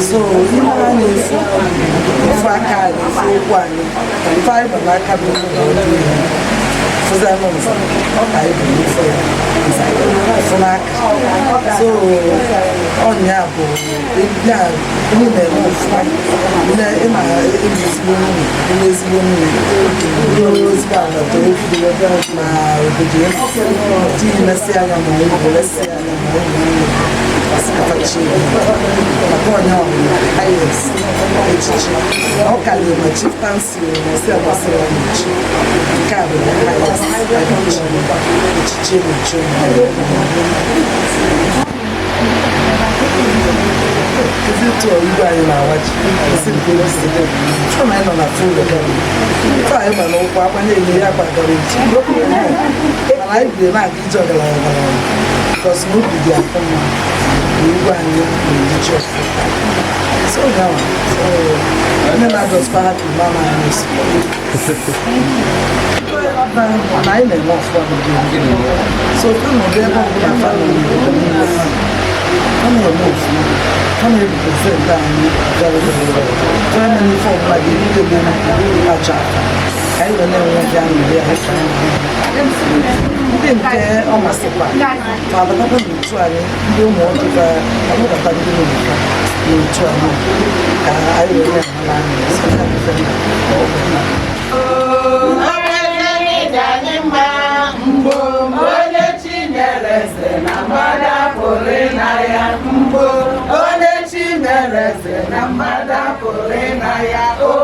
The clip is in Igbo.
So ihe a na-efu ofu aka anyị, ofu okwu anyị, ife anyị bụ n'aka bụ fụzi anụ nza ọ ka anyị bụ n'ofe ya fụ n'aka. So ọnya bụ ya onye na-eme ofụma, ịma ezigbo nwunye, onye ezigbo nwunye, onye ezigbo agbata obi ma obodo ya di mesị anya ma ụmụ lesi anya ma ụmụ nwunye asịkafachi maka onye ọbụla highest echichi ọ karịrị ma chieftaincy ma ọsị agbasịrị ọnọchi nke a bụ the highest echichi emechi. Ezi tụọ igwe anyị na-awa ji esi nke obi si dị chọọ na anyị nọ na full ife anyị gba n'ụkwụ akwa na-enye ya gbagara echi, mana anyị biri na-aga ije ọgaranya ọgaranya because na obi dị akụ mma na igwe anyị na-eri ji ọfụ. So now, so ndị na-adọsịkwa happy mama anyị so na anyị na-eme ọfụma n'obodo. So fa nọdụ ebe ọbụla fa nọ n'obodo niile, fa na-eme ọfụma, fa na-represent anyị very, very well. Fa eme ife ọbụla ga-erute aja ka anyị wee na-enwe ụdị aṅụrị anyị ka ndị nke ọ masịkwa ma abatakwa n'otu anyị, ndị ụmụ nwoke fa akpọbata ndị nwunye fa n'otu anyị ka anyị wee na-ahụ n'anya. So ya bụ ife nna. Onye chi nyere eze na mmadụ apụrụ ịna ya. Mgbo onye chi mere eze na mmadụ apụrụ ịna ya o.